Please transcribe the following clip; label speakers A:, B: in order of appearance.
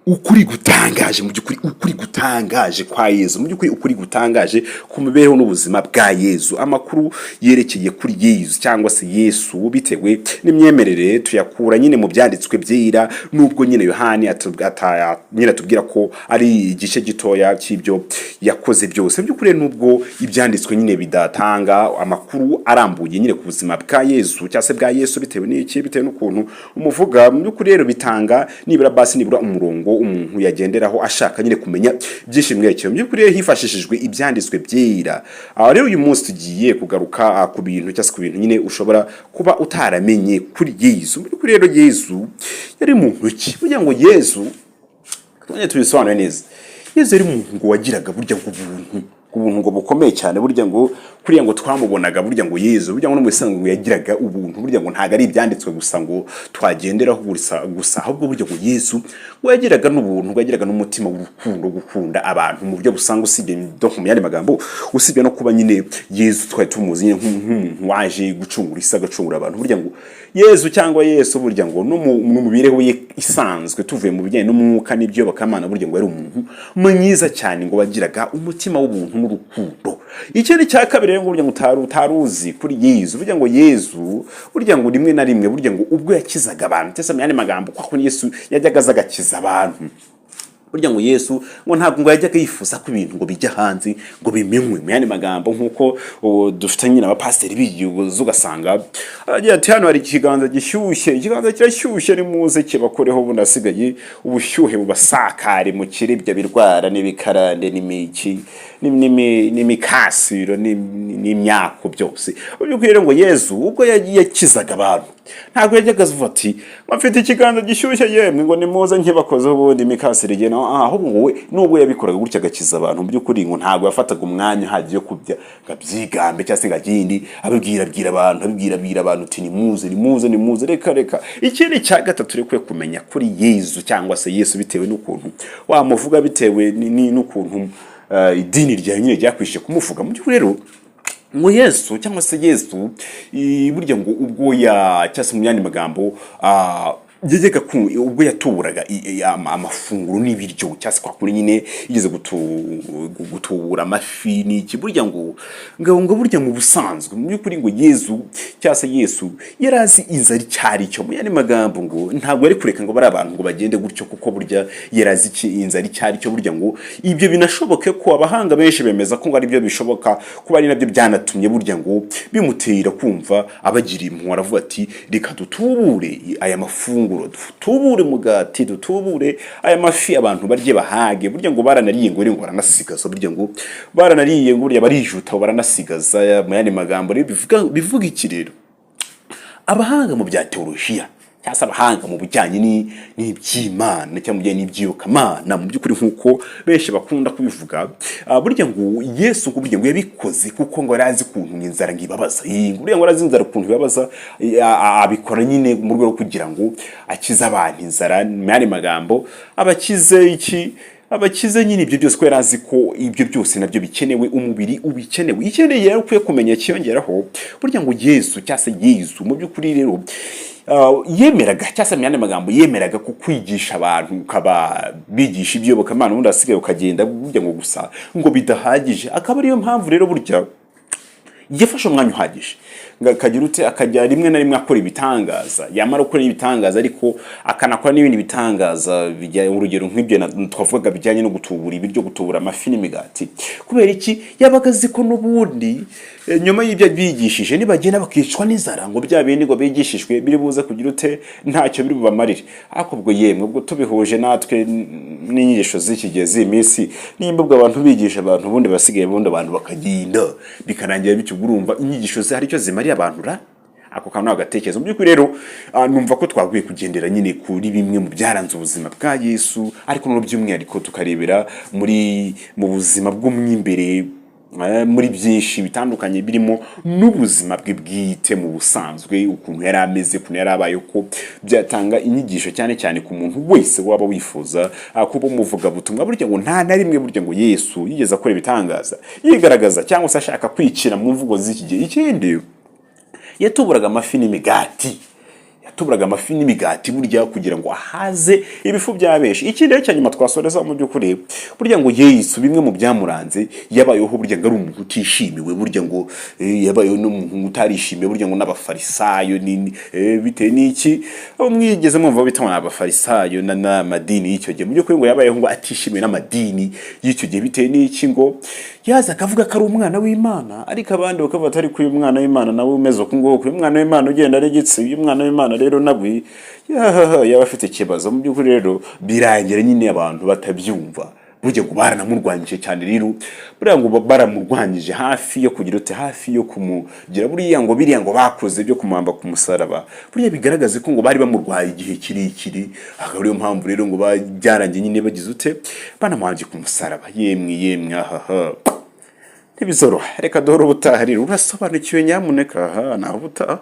A: Ukuri gutangaje mu by'ukuri, ukuri gutangaje kwa Yezu, mu by'ukuri ukuri gutangaje ku mibereho n'ubuzima bwa Yezu. Amakuru yerekeye kuri Yezu cyangwa se Yesu, bitewe n'imyemerere, tuyakura nyine mu byanditswe byera, nubwo nyine Yohani nyine atubwira ko ari igice gitoya cy'ibyo yakoze byose. Mu by'ukuri, nubwo ibyanditswe nyine bidatanga amakuru arambuye nyine ku buzima bwa Yezu cyangwa se bwa Yesu, bitewe n'iki, bitewe n'ukuntu umuvuga, mu by'ukuri rero bitanga nibura basi nibura umurongo umuntu yagenderaho ashaka nyine kumenya byinshi mwerekeye. Mu by'ukuri rero, hifashishijwe ibyanditswe byera, aha rero uyu munsi tugiye kugaruka ku bintu cyangwa se ku bintu nyine ushobora kuba utaramenye kuri Yezu. Mu by'ukuri rero, Yezu yari muntu ki? Burya ngo Yezu, twongere tubisobanure neza, Yezu yari umuntu ngo wagiraga burya ngo ubuntu ngo bukomeye cyane. Burya ngo kuriya ngo twamubonaga, burya ngo Yezu, burya ngo no mu bisanzwe ngo yagiraga ubuntu. Burya ngo ntabwo ari ibyanditswe gusa ngo twagenderaho gusa, ahubwo burya ngo Yezu ngo yagiraga n'ubuntu, ngo yagiraga n'umutima w'urukundo, gukunda abantu mu buryo busanzwe. Usibye, donc mu yandi magambo, usibye no kuba nyine Yezu twari tumuzi nyine nk'umuntu waje gucungura isi, agacungura abantu, burya ngo Yezu cyangwa Yesu, burya ngo no mu mibereho ye isanzwe, tuvuye mu bijyanye n'umwuka n'iby'iyobokamana, burya ngo yari umuntu mwiza cyane, ngo wagiraga umutima w'ubuntu n'urukundo. Ikindi cya kabiri rero ngo burya ngo utari uzi kuri Yezu, burya ngo Yezu, burya ngo rimwe na rimwe, burya ngo ubwo yakizaga abantu, cyangwa se mu yandi magambo, kwa kundi Yesu yajyaga aza agakiza abantu, burya ngo Yesu ngo ntabwo ngo yajyaga yifuza ko ibintu ngo bijya hanze, ngo bimenywe. Mu yandi magambo, nk'uko dufite nyine abapasiteri bigiye, ugasanga agira ati: "Hano hari ikiganza gishyushye, ikiganza kirashyushye, nimuze kibakoreho, ubundi hasigaye ubushyuhe bubasakare, mukire ibyo birwara n'ibikarande n'imiki n'imikasiro n'imyako byose." Mu by'ukuri rero, ngo Yezu ubwo yakizaga abantu, ntabwo yajyaga avuga ati: "Mfite ikiganza gishyushye yemwe, ngo nimuze nkibakozeho, ubundi imikasiro igena." Ahubwo ngo we nubwo yabikoraga gutya agakiza abantu, mu by'ukuri ngo ntabwo yafataga umwanya uhagije wo kubya ngo abyigambe cyangwa se ngo agende abibwira abwira abantu, abibwira abwira abantu uti: "Nimuze, nimuze, nimuze." Reka reka. Ikindi cya gatatu rero ukwiye kumenya kuri Yezu cyangwa se Yesu, bitewe n'ukuntu wamuvuga, bitewe n'ukuntu idini ryawe nyine ryakwishe kumuvuga, mu by'ukuri rero ngo Yesu cyangwa se Yesu, burya ngo ubwo ya, cyangwa se mu yandi magambo, yajyaga ubwo yatuburaga amafunguro n'ibiryo, cyangwa se kwa kuri nyine yigeze gutubura amafi n'iki, burya ngo burya mu busanzwe, mu by'ukuri ngo Yezu cyangwa se Yesu yari azi inzara icyo ari cyo. Mu yandi magambo, ngo ntabwo yari kureka ngo bari abantu ngo bagende gutyo, kuko burya yari azi inzara icyo ari cyo. Burya ngo ibyo binashoboke ko abahanga benshi bemeza ko ngo ari byo bishoboka kuba ari nabyo byanatumye burya ngo bimutera kumva abagira impuhwe, aravuga ati: "Reka dutubure aya mafunguro, dutubure umugati, dutubure aya mafi, abantu barye bahage." Burya ngo baranariye, ngo rero ngo baranasigaza. Burya ngo baranariye, ngo burya barijuta, baranasigaza. Mu yandi magambo rero, bivuga iki rero? Abahanga mu bya teolojiya cyangwa se abahanga mu bijyanye n'iby'Imana cyangwa mu bijyanye n'iby'iyobokamana, mu by'ukuri nk'uko benshi bakunda kubivuga, burya ngo Yesu ngo burya ngo yabikoze kuko ngo yari azi ukuntu inzara ngo ibabaza. Burya ngo yari azi inzara ukuntu ibabaza, abikora nyine mu rwego rwo kugira ngo akize abantu inzara. Mu yandi magambo, abakize iki? Abakize nyine ibyo byose, ko yari azi ko ibyo byose nabyo bikenewe, umubiri ubikenewe. Ikindi rero ukwiye kumenya kiyongeraho, burya ngo Yesu cyangwa se Yesu, mu by'ukuri rero, yemeraga, cyangwa se mu yandi magambo, yemeraga ko kwigisha abantu, ukaba bigisha iby'iyobokamana, ubundi ahasigaye ukagenda, burya ngo gusa ngo bidahagije. Akaba ariyo mpamvu rero burya yafashe umwanya uhagije ngo akagira ute, akajya rimwe na rimwe akora ibitangaza. Yamara gukora ibitangaza ariko, akanakora n'ibindi bitangaza urugero nk'ibyo twavugaga bijyanye no gutubura ibiryo, gutubura amafi n'imigati. Kubera iki? Yabaga azi ko n'ubundi nyuma y'ibyo bigishije, nibagenda bakicwa n'inzara, ngo bya bindi ngo bigishijwe biri buze kugira ute? Ntacyo biri bubamarire. Ariko ubwo yemwe, ubwo tubihuje natwe n'inyigisho z'iki gihe, z'iyi minsi, nimba ubwo abantu bigisha abantu, ubundi basigaye, ubundi abantu bakagenda bikarangira bityo, ubwo urumva inyigisho ze hari icyo zimariye abantu ra? Ako kantu agatekerezo. Mu by'ukuri rero, numva ko twakwiye kugendera nyine kuri bimwe mu byaranze ubuzima bwa Yesu, ariko no by'umwihariko tukarebera mu buzima bwo mo imbere, muri byinshi bitandukanye, birimo n'ubuzima bwe bwite mu busanzwe, ukuntu yari ameze, ukuntu yari abaye, ko byatanga inyigisho cyane cyane ku muntu wese waba wifuza kuba umuvugabutumwa. Burya ngo nta na rimwe burya ngo Yesu yigeze akora ibitangaza yigaragaza cyangwa se ashaka kwikira mu mvugo z'iki gihe. Ikindi, yatuburaga amafi n'imigati. Yatuburaga amafi n'imigati burya kugira ngo ahaze ibifu bya benshi. Ikindi rero cya nyuma twasoreza, mu by'ukuri burya ngo Yesu, bimwe mu byamuranze, yabayeho burya ngo ari umuntu utishimiwe. Burya ngo yabayeho n'umuntu utarishimiwe burya ngo n'abafarisayo bitewe n'iki? Abo mwigeze mwumva bita ngo ni abafarisayo n'amadini y'icyo gihe. Mu by'ukuri ngo yabayeho ngo atishimiwe n'amadini y'icyo gihe. Bitewe n'iki? Ngo yaza akavuga ko ari umwana w'Imana, ariko abandi bakavuga ati: "Ariko uyu mwana w'Imana nawe umeze uku nguku, uyu mwana w'Imana ugenda ari igitsi, uyu mwana w'Imana rero nawe yahaha, yaba afite ikibazo." Mu by'ukuri rero birangira nyine abantu batabyumva. Burya ngo baranamurwanyije cyane rero. Buriya ngo baramurwanyije hafi yo kugira ute, hafi yo kumugira buriya ngo biriya ngo bakoze byo kumuhamba ku musaraba, buriya bigaragaza ko ngo bari bamurwaye igihe kirekire. Akaba ariyo mpamvu rero ngo byarangiye nyine bagize ute, banamuhambye ku musaraba. Yemwe yemwe, ahaha, ntibizoroha. Reka duhore ubutaha rero. Urasobanukiwe? Nyamuneka, aha naho ubutaha.